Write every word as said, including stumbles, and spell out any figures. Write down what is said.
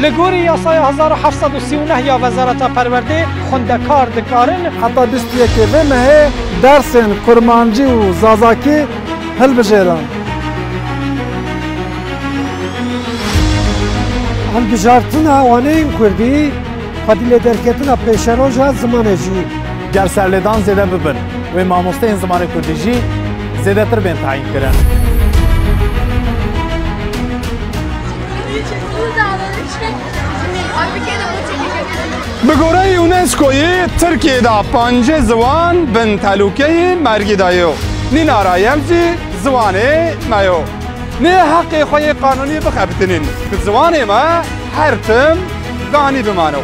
Li gorî yasaya hezar û heft sed û sî û neh ya Wezareta Perwerdê xwendekar dikarin. Heta bîst û yekê vê mehê dersên kurmancî û zazakî hilbijêrin. Hilbijartina waneyên kurdî xwedî lê derketina pêşeroja zimanê jî. Ger serlêdan zêde bibin, wê mamosteyên zimanê kurdî jî zêdetir bên tayînkirin. Bi goreyê UNESCOyê Tirkiyê de pancê ziwan bin telûkeyê mergî de yo. Nîna ra yev jî ziwanê me yo. Nê heqê xwe yê qanûnî bixebitinîn, ku ziwanê me her tim ganî bimano.